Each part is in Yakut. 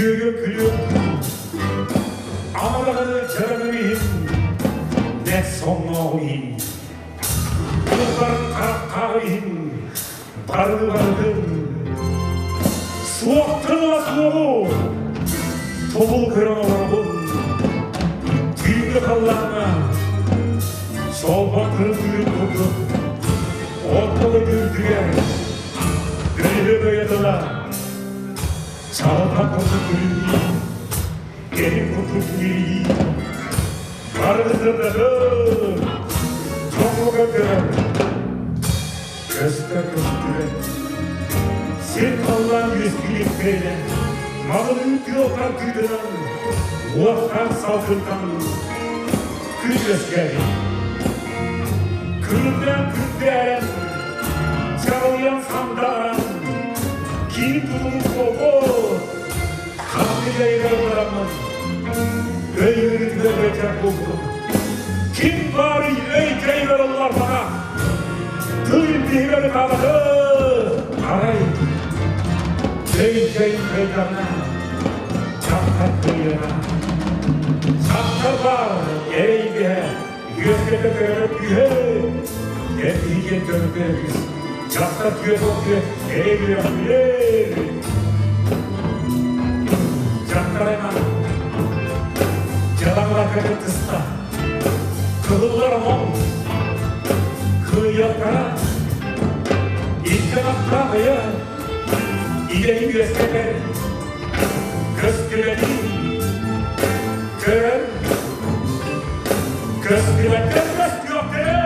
Үөрүөм күлүөм Амалаҕаны дьараҥым иһин Бэт соҥнооҕу иһин Тылбар харахтааҕы иһин Барыны барытын Суохтан ыла суоҕу Тобул көрөн олоробун Түүҥҥү халлааҥҥа Солбон кырыллыырын курдук Орто дойду үрдүгэр Бөлүһүөк өйө тыла Чаҕылхан курдук күлүмнүү, кэлин курдук киирии, барыны сырдатыр, дьоҥҥо көрдөрөр, көстөр көстүбэт. Сир халлаан үөскүүр кэрэнэ, маҕыныы тыал тардыытынан, уохтаах салгынтан күн үөскээбит. Күрүллээн күрдээрэн, чаҕылыйан сандааран, киин тутулук буолбут, ханнык дьайыгар бараммын, өй ыарыытыгар ыалдьар буолбутум. Ким баарый өй дьайыгар ылларбаҕа, тыл илбиһигэр ытаабаты, арай өй дьайын кыайдаҕына, дьахтар кыайыаҕа. Дьахтар баар эрэй биһэ, Үөскэтэ көрөр күүһэ, эр киһи диэн көрөр күүс. Дьахтар күөс ол күөс, эрэй билэр билэр. Дьахтар аймах дьадаҥыларга кыттыста. Кыһыллар омон, кыайыахтара, икки атахтаах ыйа, идэни үөскэтэр, көстүбэтин көрөр. Көстүбэттэн көстүөхтэрэ,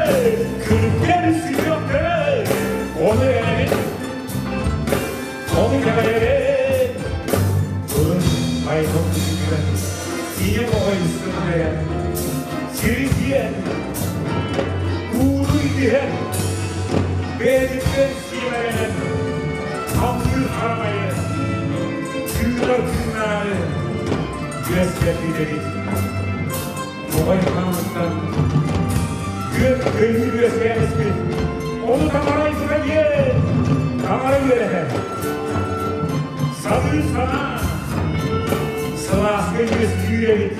күлүктэн сүтүөхтэрэ, ону эрэбит, ону кэбэрэбит. Ын айгын күтүгэр, ийэм оҕо истибитэ, сири сиэн, ууну иһэн, бэйэтиттэн сиэмэрэнэн, хамсыыр харамайы, тыынар тыыннаары үөскэппит эбит. Оҕой хааныттан күөх көйүү үөскээн испит. Ону таҥарайбыта диэн таҥара үөрэтэр. Саныы санаа сылааска үөскүүр эбит.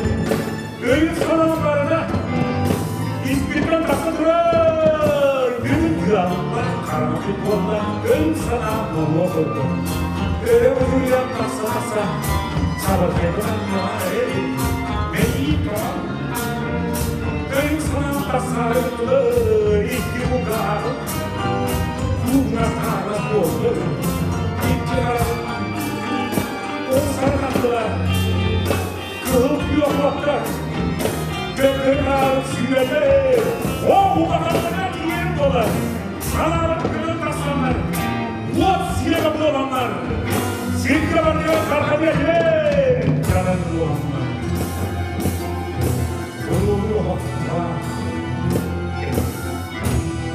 Өйүн санаан барана испиттэн тахса турар. Бүгүн кыалла хараҥа буолла, өй санаа буолуо курдук. Өрө утуйан тахса-тахса сабырҕайбын анньаҕа эбит. Мэйии тоҕо өйүн санаан тахсаары тылыр икки кулгааҕым куугунас хаарас буоллун. Икки хараҕым умсарҕаттылар. Кыһыл күөх уоттар Көккөр сүүрэллэр Ол улаханнара тиийэн буолар Санаалар көнөн тахсаннар Уот сиэҕэ буоланнар Сиргэ барыгар тарҕаныахлэр Дьадан буоланнар Туруору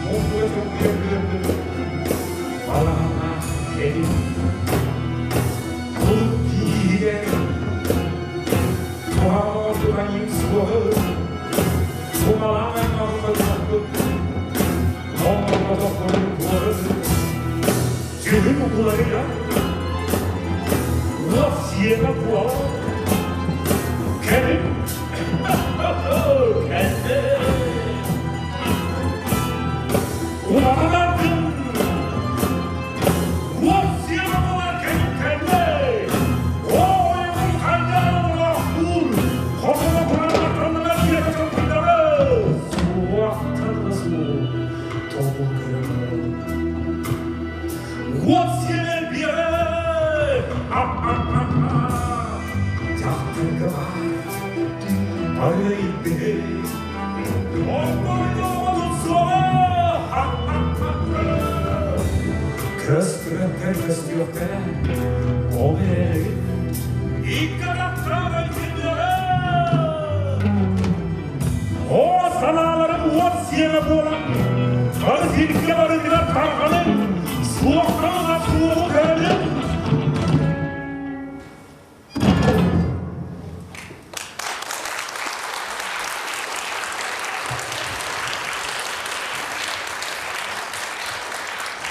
Муҥкуга чөккүйэр Балаҕаннаах эдин Кулут кииһигэр Туһаҕа суоҕу Тумалаан аймалҕалларбыт Тоҥмотохторун туорун Сүһүн укуларыгар Уот сиэмэ буол Кэлин кэллэ Улахан Уот сиэмэ буолар кэлин кэллэ Ой, хайдах хотуна тураннар диэки чомпуйдары суохтан да суох тобул көрөн Уот сиэмэ биэрэ дьахтарга баар арыйбыһы Көстүбэттэр көстүөхтэрэ, ол эрээри.